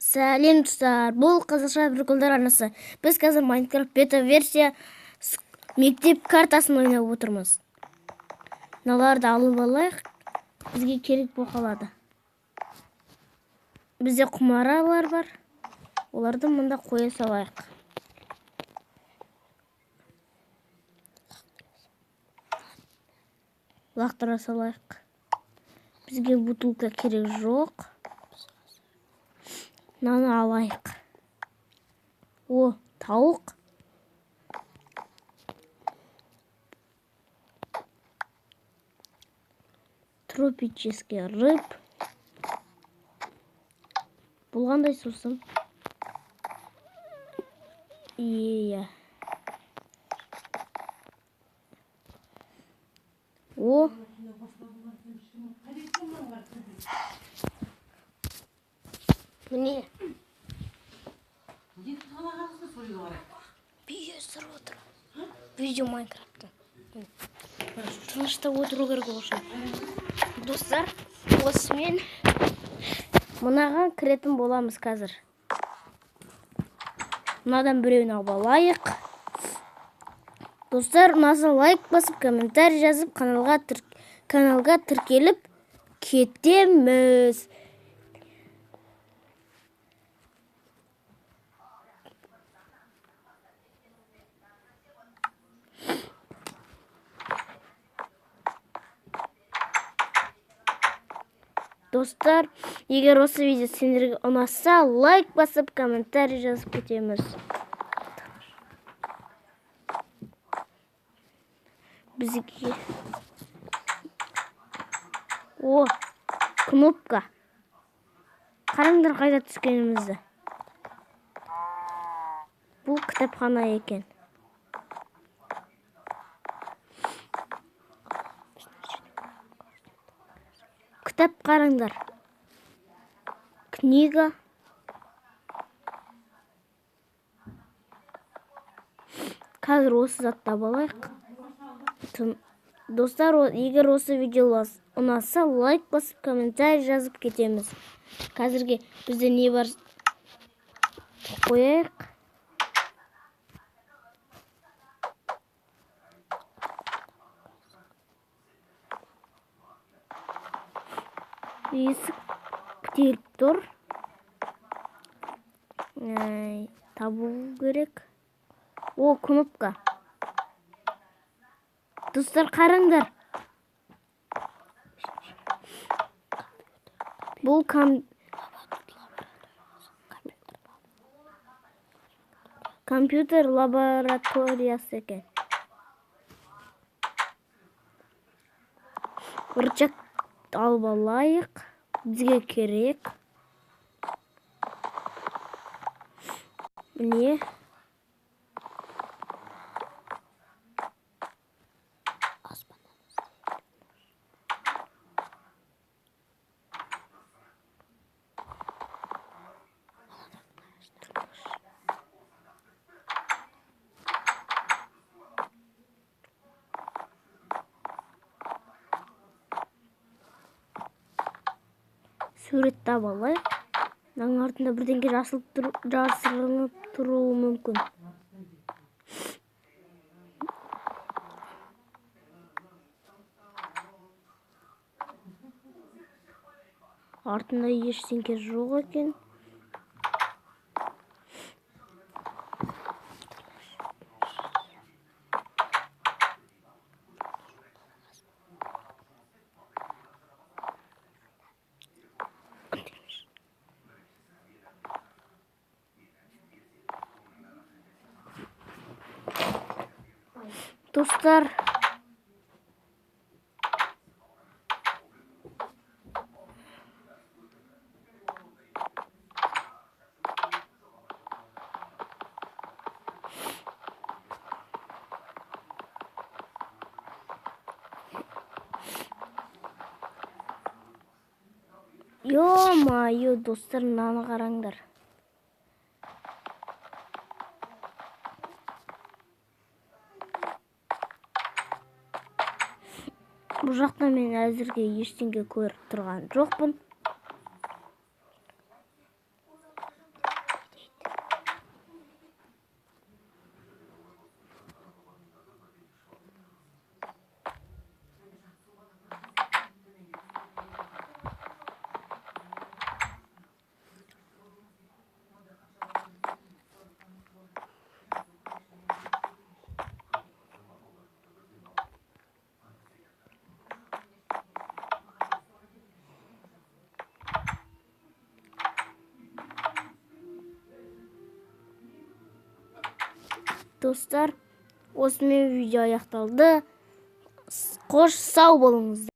Сәлем, достар! Бұл Қазақша приколдар арнасы. Біз қазір Майнкрафт бета версия мектеп картасын ойнап отырмыз. Мыналарды алып алайық. Бізге керек болып қалады. Бізде құмаралар бар. Оларды мында қоя салайық. Лақтыра салайық. Бізге бутылка керек жоқ. Мынаны алайық. О, тауық. Тропический рыб. Бұл қандай сусын? Иә. О. Міне. Видео түсіріп отыр. Видео Майнкрафтта. Тыныштап отыру керек ол үшін. Достар, осымен мынаған кіретін боламыз қазір. Мынадан біреуін алып алайық. Достар, ұнаса лайк басып, комментарий жазып, каналға тіркеліп кетеміз. Достар, егер осы видео сендерге ұнаса, лайк басып, комментарий жазып кетеміз. Бізге... О, кнопка. Қараңдар қайда түскенімізді. Бұл кітапхана екен. Кітап қараңдар. Книга. Қазір осы затты таба алайық. Достар, егер осы видео ұнаса, лайк басып, комментарий жазып кетеміз. Қазірге бізде не бар қояйық. Есік бітеліп тұр. Табу керек. О, кнопка. Достар, қараңдар. Бұл компьютер лабораториясы екен. Рычаг алып алайық. Бізге керек. Міне. Сурет таба алайық. Мынаның артында бірдеңе жасырынып тұруы мүмкін. Артында ештеңе жоқ екен. Достар, ё-моё, достар, мынаны қараңдар. Бұл жақта мен әзірге ештеңе көріп тұрған жоқпын. Достар, осымен видео аяқталды. Қош, сау болыңыздар.